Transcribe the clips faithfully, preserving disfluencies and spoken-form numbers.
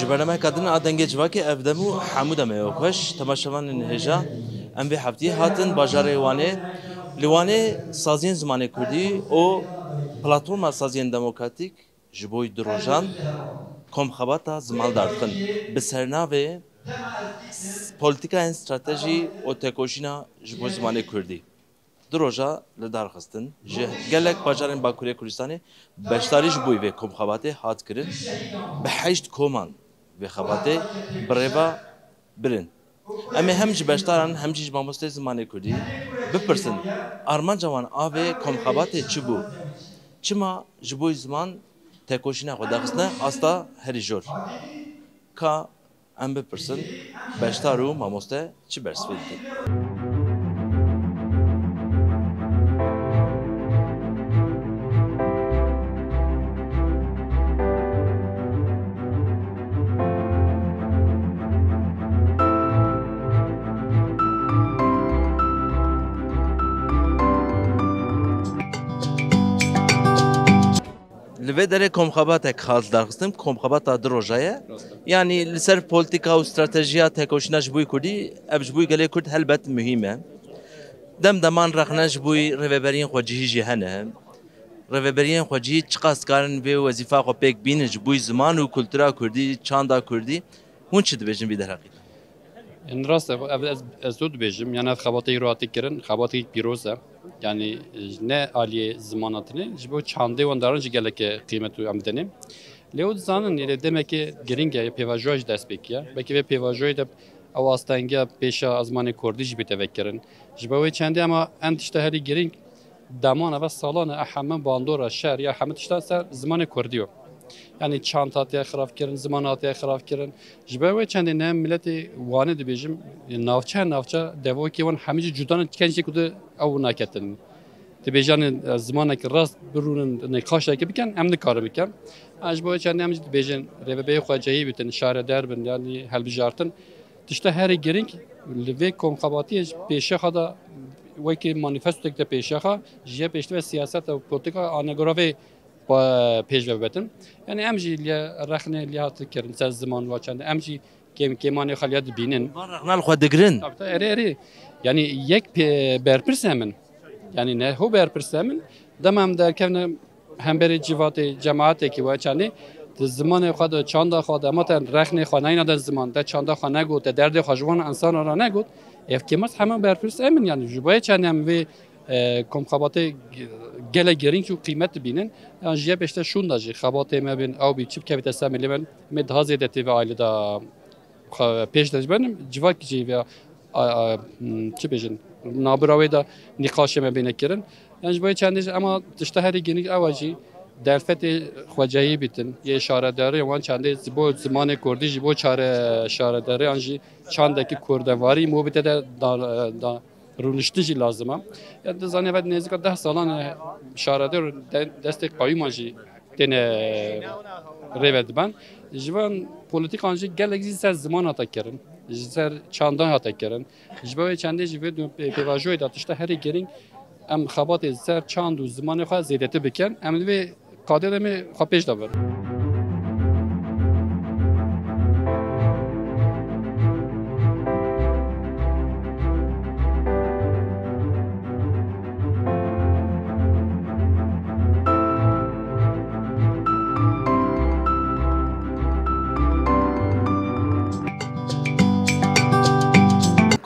Bernameyeka din a Dengê Civakê ev dem û hemû demê we xweş. Temaşevanên hêja, em vê heftiyê hatin bajarê Wanê. Li Wanê saziyên zimanê kurdî û platforma saziyên demokratîk ji bo du rojan komxebata ziman derdixin. Bi sernavê s-, polîtîkayên stratejî û têkoşîna ji bo zimanê kurdî. Du roja li dar xistin. Ji gelek bajarên Bakurê Kurdistanê beşdarî ji bo vê komxebatê hat kirin. Bi heşt koman vê xebatê bi rêva birin. Em ê hem ji beşdaran hem jî ji mamosteyê zimanê kurdî bipirsin, armanca wan a vê komxebatê çi bû? Çima ji bo ziman têkoşîna xwe daxistine asta herî jor? Ka em bipirsin, beşdar û mamoste çi bersivê dikin? Li vê derê komxebatek hat darxistin, komxebata du roja ye. Rast e. Yanî li ser polîtîka û stratejiya têkoşîna ji bo kurdî, ev ji bo gelê kurd helbet muhîm e. Dem deman rexne ji bo rêveberiyên xwecihî jî hene. Rêveberiyên xwecihî çiqas dikarin vê wezîfa xwe pêk bînin ji bo ziman û kultura kurdî, çanda kurdî? Hûn çi dibêjin vî derheqî? Rast e, ev ez, ez zû dibêjim, yani ev xebatê îro hatî kirin, xebatekî pîroz e. Yani ne aliyê zimana tenê, ji bo çandê wan daran jî gelek qîmet û em denê. Lê ew dizanin, lê demeke girîng e, pêvajoya jî dest pê kiye. Belkî vê pêvajoyê de ew astengiya pêşa zimanê kurdî jî bête vekirin. Ji bo wê çendê ema en tişta herî girîng, deman eve salan e, heme bandora şer ya heme tişta ser zimanê kurdî yo. Yani çand hatiye xirab kirin, ziman hatiye xirab kirin. Ji ber wê çendê ne miletê Wanê dibêjim, navçe navçe devokê wan hemî jî cuda ne, kenc yek û du ew naketin. Dibêjane, e, zimanek rast birûnin, nîqaşekê bikin, em nikarin bikin. Ha, ji bo wê çendê em jî dibêjin, rêvebeyê xwecihî bitin, şareder bin, yani helbijartin. Tişta herî girîng li vê komxebatiyê ji pêşiya xwe de wekî manîfestoyek de pêşiya xwe, ji yê pêştî ve siyaset û polîtîka anegora vê pa-, pêş ve bibetin. Yani em jî liye rexne liye hat kirin ser ziman wa çend. Em jî kêm-, kêmanê xwe liye dibînin. Van rexna li xwe digirin. Tabii, tabii, erê, erê. Yani yek pê-, berpirs em in. Yani ne ho berpirs em in. Dema em derkevne hemberî civatê, cemaetê ki wa çendê, di zimanê xwe de, çanda xwe de, ma te rexnê xwe neyna de ziman, te çanda xwe negot, te derdê xwe ji wan insana re negot, ev kêmas heme berpirs em in. Yani ji bo yê çendê em vê, e, komxebatê ge-, gelek gerîng û qîmet dibînin. Yan ji yê pêşte şûnda jî xebatê me bin, ew bî çi bikevite ser milê me, me daha zêde tê vê ailê de xwe pêş de ji benim, civak jî vê, a, a, m, çi bêjin, nabira wê de nîqaşê me bêne kirin. Yan ji bo yê çendê jî ema tişta herî girîng ew e jî derfetê xwecihî bîtin, yê şaredariyê wan çendê ji bo zimanê kurdî, ji bo çare şaredariyan jî çandekî kurdevarî mobîte de da, da, rûniştin jî lazim e. Ya dizanî, eve nêzîka deh salan e şaredar de-, destê qeyûman jî têne rêve diben. Ji van polîtîkan jî gelek jî ser ziman hate kirin, ji ser çandan hate kirin. Ji bo wê çendê jî vê du pê-, pêvajoyê de tişta herî girîng em xebatê ser çand û zimanê xwe zêdetir bikin. Em li vê qadê de me xwe pêş de birin.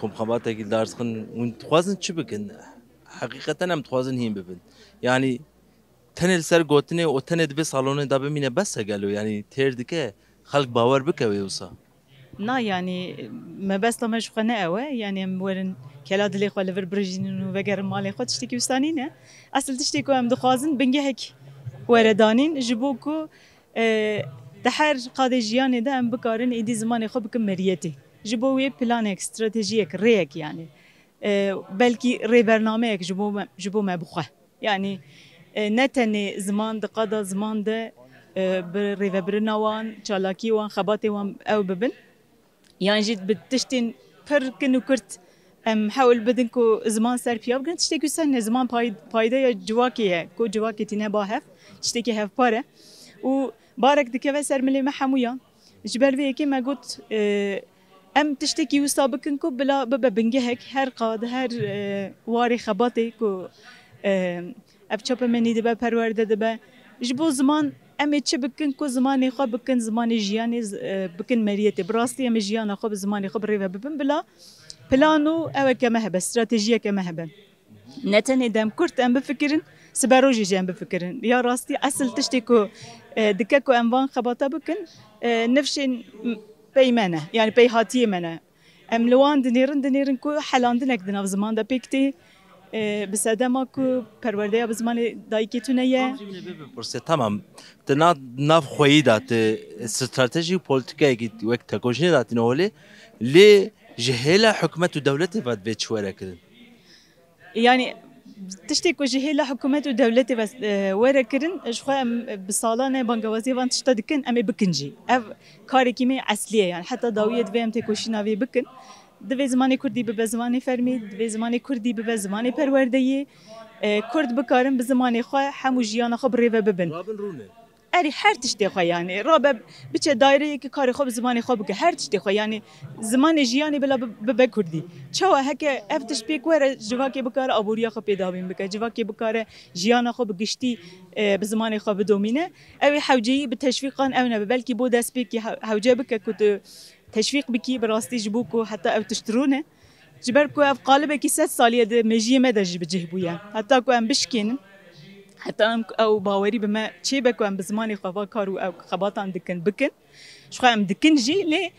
Komxebatekî li dar dixin, hûn dixwazin çi bikin? Heqîqeten em dixwazin hîn bibin. Yanî tenê li ser gotinê û tenê di vê salonê de bimîne bes e gelo? Yanî têr dike xelk bawer bike wê wisa? Na, yanî mebesta me ji xwe ne ew e. Yanî em werin kela dilê xwe li vir birijînin û vegerin malê xwe, tiştekî wisa nîne. Esil tiştê ku em dixwazin bingehek were danîn ji bo ku, e, di her qadê jiyanê de em bikarin êdî zimanê xwe bikin meriyetê. Ji bo wê planek, stratejiyek, rêyek yanî. E, belkî rêbernameyek ji bo me, ji bo me bixwe. Yanî, e, ne tenê ziman di qada ziman de, e, bi rêvebirina wan, çalakî wan, xebatê wan ew bibin. Yan jî bi tiştên pir kin û kurt em hewl bidin ku ziman ser piya bigirin. Tiştekî wisa ne, ziman pay-, paydeya civakê ye. Ku civakê tîne ba hev, tiştekî hevpar e. Û barek dikeve ser milê me hemûyan. Ji ber vê yekê me got, e, em tiştekî wisa bikin ku bila bibe bingehek her qad, her, e, warê xebatê ku, e, ev çapemenî dibe, perwerde dibe. Ji bo ziman em ê çi bikin ku zimanê xwe bikin, zimanê jiyanê z-, e, bikin meriyetê. Bi rastî em ê jiyana xwe bi zimanê xwe bi rê ve bibin bila plan û eweke me hebe, stratejiyeke me hebe. Ne tenê dem kurt em bifikirin, siberojê jî em bifikirin. Ya rastî esil tiştê ku, e, dike ku em van xebata bikin, e, nifşên pey me ne, yani peyhatiyê me ne. Em li wan dinêrin, dinêrin ku helandinek di nav ziman de pêk tê, e, bi sedema ku perwerdeya bi zimanê dayikê tune ye. Em jî bê bipirsê, tamam. Di na-, nav xweyî de, di stratejî û polîtîkayekî wek tekoşînê de tîne holê, lê ji hêla hikûmet û dewletê ve divê çi were kirin? Yani tiştê ku ji hêla hikûmet û dewletê ve, e, were kirin, ji xwe em bi salan e bangewaziyê van tişta dikin, em ê bikin jî. Ev karekî me eslî ye, yani heta dawiyê divê em têkoşîna vê bikin. Divê zimanê kurdî bibe zimanê fermî, divê zimanê kurdî bibe zimanê perwerdeyê. E, kurd bikarin bi zimanê xwe hemû jiyana xwe bi rê ve bibin. Rabin rûne. Erê, her tiştê xwe, yani rabe biçe daireyekî karê xwe bi zimanê xwe bike, her tiştê xwe, yani zimanê jiyanê bila bi-, bibe kurdî. Çawa heke ev tişt pêk were, civakê bikare aboriya xwe pêdabîn bike, civakê bikare jiyana xwe bi giştî, e, bi zimanê xwe bidomîne. Ew ê hewceyî bi teşwîqan ew nebe, belkî bo destpêkê he-, hewce bike ku tu teşwîq bikî, bi rastî ji bo ku heta ew tişt rûne. Ji ber ku ev qalibekî sed salî ye di mejiyê me de jî bi cih bûye. Heta ku em bişkênin, heta em ew bawerî bi me çêbe ku em bi zimanê xwe va kar û ew xebatan dikin, bikin. Ji xwe em dikin jî, lê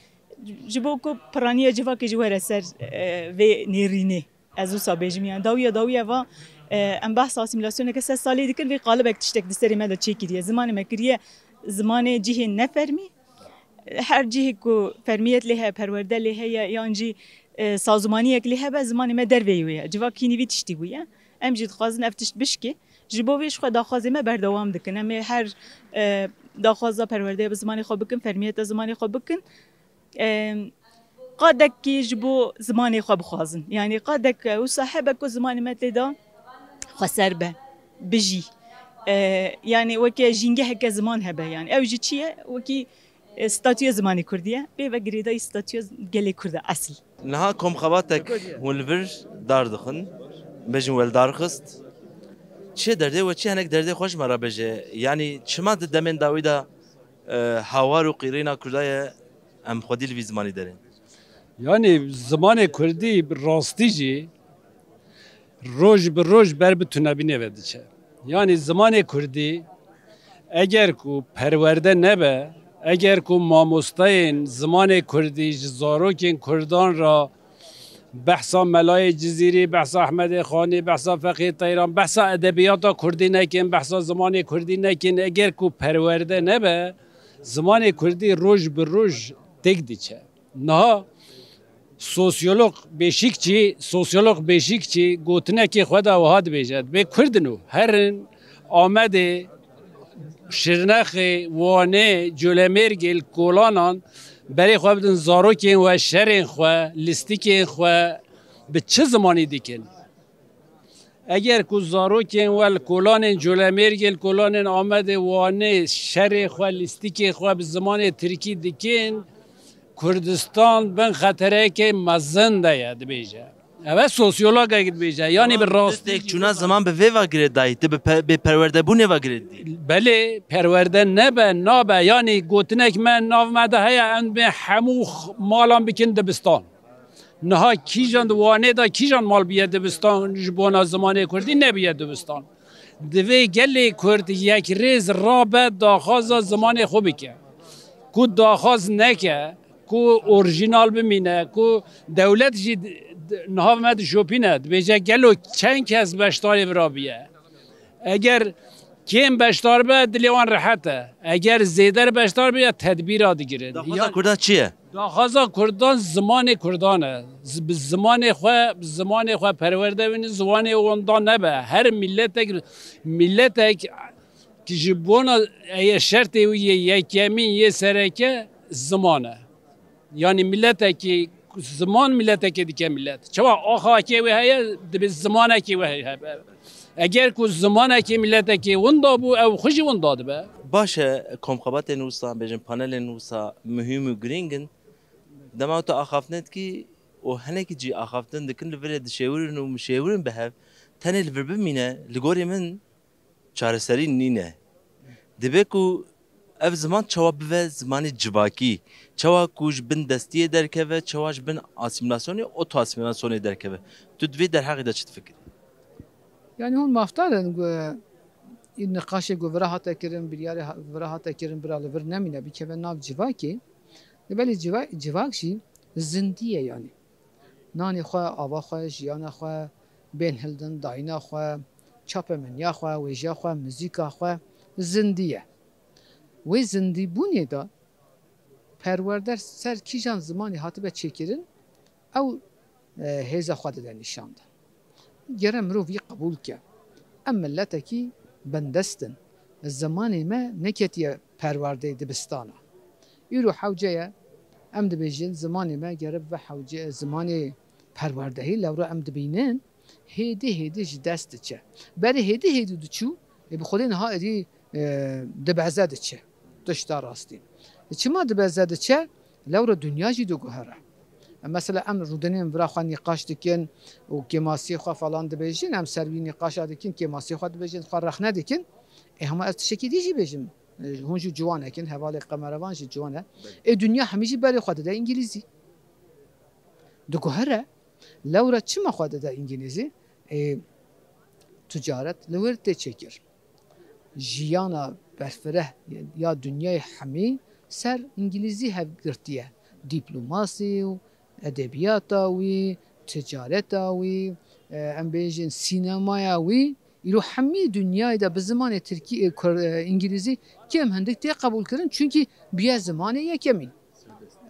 ji bo ku piraniya civakê jî were ser, e, vê nêrînê. Ez wisa bêjim, yani dawiya dawiya va, e, em behsa asîmîlasyoneke sed salî dikin, vê qalibek tiştek di serê me de çêkiriye. Zimanê me kiriye zimanê cihê nefermî. Her cihê ku fermiyet lê heye, perwerde lê heye, yan jî, e, sazûmaniyek lê hebe, zimanê me derveyî wê ye. Civak hînî vî tiştî bûye. Em jî dixwazin ev tişt bişkê. Ji bo vê ji xwe daxwazê me berdewam dikin. Em ê her, e, daxwaza perwerdeya bi zimanê xwe bikin, fermiyeta zimanê xwe bikin. E, qadekî ji bo zimanê xwe bixwazin. Yani qadek wisa hebe ku zimanê me tê de xweser be, bijî. E, yani weke jîngeheke ziman hebe. Yani ew jî çi ye? Wekî e, statûya zimanê kurdî ye. Pê ve girêdayî statûya gelê kurd e esil. Niha komxebatek hûn li vir dar dixin, bêjin we li dar xist. Çi derdê we, çi hinek derdê xwe ji me re bêje? Yanî çima di demên dawî de, e, hawar û qîrîna kurda ye, em xwedî li vî zimanî derên? Yanî zimanê kurdî bi rastî jî roj bi roj ber bi tunebînê ve diçe. Yanî zimanê kurdî eger ku perwerde nebe, eger ku mamosteyên zimanê kurdî ji zarokên kurdan re behsa Melayê Cizîrî, behsa Ehmedê Xanî, behsa Feqî Teyran, behsa edebiyata kurdî nekin, behsa zimanê kurdî nekin, eger ku perwerde nebe, zimanê kurdî roj bi roj têk diçe. Niha sosyolog Beşikçi, sosyolog Beşikçi gotinekê xwe de wiha dibêje, dibê Kurd in û herin Amedê, Şirnexê, Wanê, Colemêrgê li kolanan berê xwe bidin zarokên we, şerên xwe, lîstikên xwe bi çi zimanî dikin? Eger ku zarokên we li kolanên Colemêrgê, li kolanên Amedê, Wanê şerê xwe, lîstikê xwe bi zimanê tirkî dikin, Kurdistan bin xetereke mezin de ye, dibêje. Ev e sosyologek dibêje. Yanî bi rastî têkçûna ziman bi vê ve girêdayî, tu bi pe-, bê perwerdebûnê ve girêdî. Belê, perwerde nebe, nabe. Yanî gotinek me nav me de heye, em bê hemû x-, malan bikin dibistan. Niha kîjan di Wanê de kîjan mal biye dibistan ji bona zimanê kurdî nebiye dibistan. Divê gelê kurd yekrêz rabe daxwaza zimanê xwe bike. Ku daxwaz neke, ku orjînal bimîne, ku dewlet jî d-, d-, niha me dişopîne, dibêje gelo çend kes beşdarê vira biye. Eger kêm beşdar be, dilê wan rehet e. Eger zêder beşdar be, ya tedbîra digirin. Daxwaza Ya Kurdan çi ye? Daxwaza Kurdan zimanê Kurdan e. Z-, bi zimanê xwe, bi zimanê xwe perwerde bînin, zimanê wan da nebe. Her milletek, milletek ki ji bona eye şertê wî yê yekemîn yê sereke ziman e. Yanî milletekî ziman milletekê dike millet. Çawa axakê wê heye, dibe zimanekî wê heye. Eger ku zimanekî milletekî winda bû, ew xwe jî winda dibe. Baş e, komxebatên wisa, bêjin panelên wisa muhîm û girîng in. Dema tu axaftinê dikî û hinekî cî axaftin dikin, li virê dişêwirin û mişêwirin bi hev, tenê li vir bimîne, li gorî min çareserî nîne. Dibe ku ev ziman çawa bibe zimanê civakî, çawa ku ji bin destiyê derkeve, çawa ji bin asîmîlasyonê, oto-asîmîlasyonê derkeve. Tu di vê derheqê de çi difikirî? Yani hûn mafdar in ku î niqaşê ku vira hate kirin, biryarê ha- vira hate kirin, bira li vir nemîne, bikeve nav civakê. Lê belê civa- civak jî zindî ye yani. Nanê xwe, ava xwe, jiyana xwe, bên hildin, dayîna xwe, çapemeniya xwe, wêjiya xwe, muzîka xwe zindî ye. Wê zindîbûnê de perwerde ser kîjan zimanê hatibe çêkirin, ew e, hêza xwe dide nîşan de. Gere mirov yî qebûl ke. Em miletekî bindest in. Zimanê me neketiye perwerdeyê dibistana. Îro hewce ye, em dibêjin zimanê me gere bibe hewce, zimanê perwerdehî, lewra em dibînin hêdî hêdî ji dest diçe. Berê hêdî hêdî diçû, ê bi xwedê niha êdî e, dibeze diçe. Tişta rastî. Çima dibeze diçe? Lewra dinya jî diguhere. Mesela em rûdinên vira xwe nîqaş dikin û kêmasiyê xwe falan dibêjin, em ser wî nîqaşa dikin, kêmasiyê xwe dibêjin, xwe rexne dikin. Ê hema ez tiştekî dî jî bêjim. E, hûn jî ciwanek in, hevalê Qemerevan jî ciwan e. Ê dinya hemî jî berê xwe dide îngilîzî. Diguhere. Lewra çima xwe dide îngilîzî? Ê, ticaret li wir tê çêkir. Jiyana berfireh ya dinyayê hemî ser îngilîzî hev girtiye. Dîplomasî û edebiyata wî, ticareta wî, e, em bêjin sînemaya wî, îro hemî dinyayê de bi zimanê tirkî, e, kur-, e, îngilîzî kêm hindik tê qebûlkirin, çunkî biye zimanê yekemîn.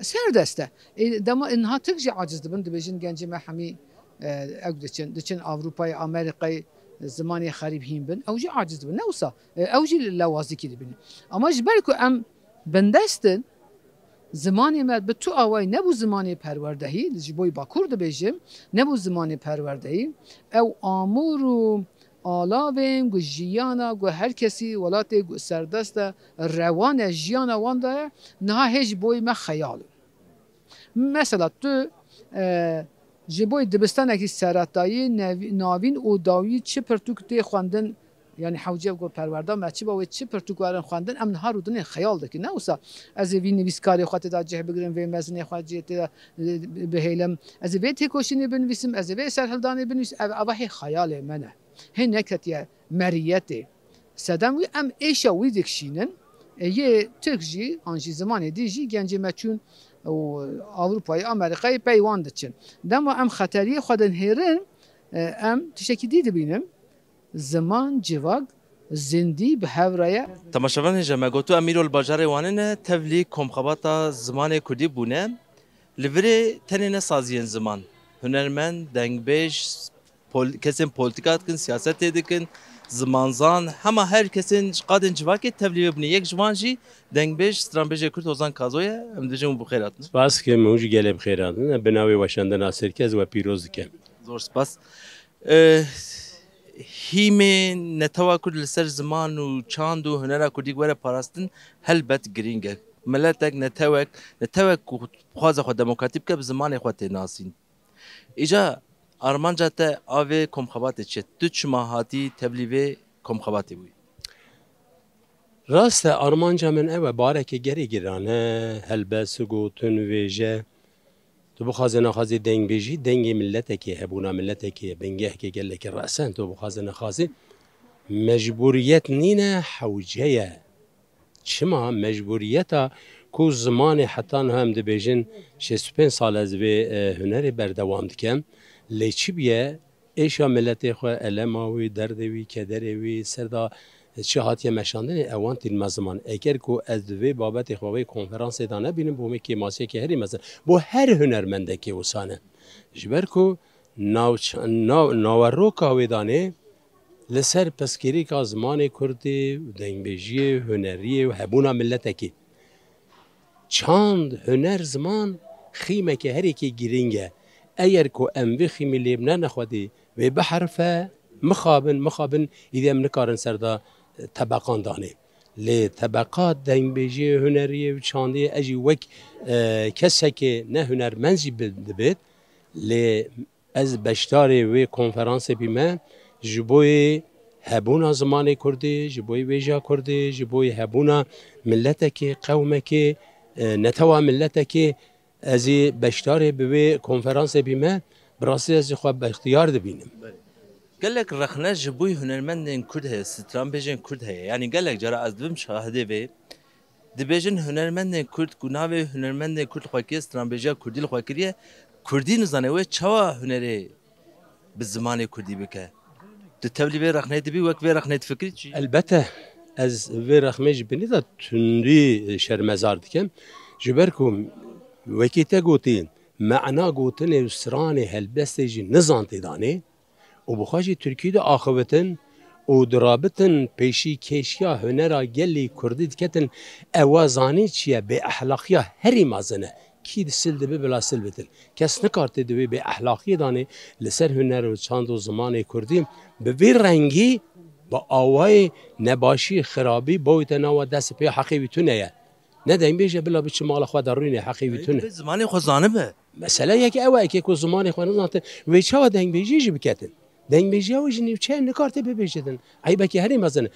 Serdest e. Ê, dema, ê, niha tirk jî aciz dibin, dibêjin gencê me hemî, e, ew diçin, diçin Ewropayê, Amerîkayê, zimanê xerîb hîn bin. Ew jî aciz dibin. Ne wisa? E, ew jî lewazikî dibînin. Ama ji ber ku em bindest in, zimanê me bi tu awayî nebû zimanê perwerdehî, ji bo Bakur dibêjim, nebû zimanê perwerdehî, ew amûr û alavên ku jiyana ku her kesî welatê ku serdest e, rewan e, jiyana wan de ye, niha hê ji boyê me xeyal in. Mesela tu, e, ji boyê dibistanekî seretayî, nev-, navîn û dawî çi pirtûk tê xwendin, yani hewce ku perwerda me çi be wê çi pirtûk werin xwendin, em niha rûdinên xeyal dikin. Ne wisa ez ê vî nivîskarê xwe tê de cih bigirim, vê mezinê xwe cih tê de, e, bihêlim, ez ê vê têkoşînê binivîsim, ez ê vê serhildanê binivîsim, ev, eva hê xeyalê me ne. Hê neketiye meriyetê. Sedem wî em êşa wî dikişînin. E, yê Tirk jî, an jî zimanê dî jî gencê me çûn û Ewropayê, Amerîkayê pey wan diçin. Dema em xeteriyê xwe dinihêrin, e, em tiştekî dî dibînin. Ziman, civak, zindî bi hev re ye. Temaşevanên hêja me, got, em îro li bajarê Wanê ne, tevlî komxebata zimanê kurdî bûne. Li virê tenê ne saziyên ziman, hunermend, dengbêj, pol-, kesên polîtîka dikin, siyasetê dikin, zimanzan, hema her kesên ji qadên civakê tevlî vê bûne. Yek ji wan jî dengbêj, stranbêjê kurd Hozan Kazo ye. Em dibêjin hûn bi xêr hatin. Spas dikim, hûn jî gelê bi xêr hatin. Bi navê weşandina Sêrkez we pîroz dikim. Zor spas. Eh, hîmê netewa kurd li ser ziman û çand û hunera kurdî were parastin helbet girîng e. Miletek, netewek, netewek ku dixwaze xwe demokratîk bike, bi zimanê xwe tê nasîn. Îca armanca te a vê komxebatê çi ye? Tu çima hatî tevlî vê komxebatê bûyî? Rast e, armanca min ew e, bareke gelê giran e, helbest, gotin, wêje. Tu bixwazê nexwazê dengbêjî, dengê miletekê, hebûna miletekê, bingehekê gelekî resen, tu bixwazê nexwazê mecbûriyet nîne, hewce ye. Çima? Mecbûriyeta ku zimanê heta niha em dibêjin şêst û pênc sal ez vê, e, hunerê berdewam dikim. Lê çi bûye? Êşa miletê xwe, elema wî, derdê wî, kederê wî, ser da çi hatiye meşandinê, ewan tînme ziman. Eger ku ez di vê babetê xwe, vê konferansê de nebînim, bo me kêmasiyeke herî mezin. Bo her hunermendekê wisa ne. Ji ber ku navç-, nav-, naveroka wê danê li ser pirsgirêka zimanê kurdî, dengbêjiyê, huneriyê û hebûna miletekî. Çand, huner, ziman xîmeke herêkî girîng e. Eger ku em vê xîmî lê binêrine xwedî, wê biherife, mixabin, mixabin, îdî em nikarin ser da, e, tebeqan danê. Lê tebeqat dengbêjiyê, huneriyê û çandiyê, ez jî wek, e, kesekê ne hunermend jî bi-, dibêt. Lê ez beşdarê wê konferansê bîme, ji bo yê hebûna zimanê kurdî, ji bo yê wêjeya kurdî, ji bo yê hebûna miletekê, qewmekê, e, netewa miletekê, ez ê beşdarê bi wê konferansê bîme, bi rastî ez jî xwe bextiyar dibînim. Gelek rexne ji bo hunermendên kurd heye, stranbêjên kurd heye. Yanî gelek cara ez dibim şahidê vê. Dibêjin hunermendên kurd ku navê hunermendên kurd li xwe kiriye, stranbêjiya kurdî li xwe kiriye, kurdî nizane, wê çawa hunerê bi zimanê kurdî bike? Tu tevlî vê rexneyê dibî, wek vê rexneyê difikirî çi? Elbete, ez vê rexmê ji binî de tundî şermezar dikim. Ji ber ku wekî te gotî, mena gotinê û stranê helbestê jî nizan tê danê û bi xwe jî tirkî diaxivitin û dirabitin pêşî kêşiya hunera gelê kurdî diketin, ewa zanî çi ye? Bêexlaqiya herî mezin e. Kî di sil dibe bila sil bitin. Kes nikar tê di wê bêexlaqiyê danê li ser huner û çand û zimanê kurdî bi vî rengî, bi awayê nebaşî, xirabî, bawite nawa dest pê heqê wî tune ye. Ne dengbêje bila biçi mala xwe de rûnê, heqê wî tune. Zimanê xwe zanibe. Mesele yek ew e, eke ku zimanê xwe nizantin, wê çawa dengbêjiyê jî biketin? Dengbêjiya wê ji nîvçeyê nikar tê bibêjitin. Eybekî herî mezin e.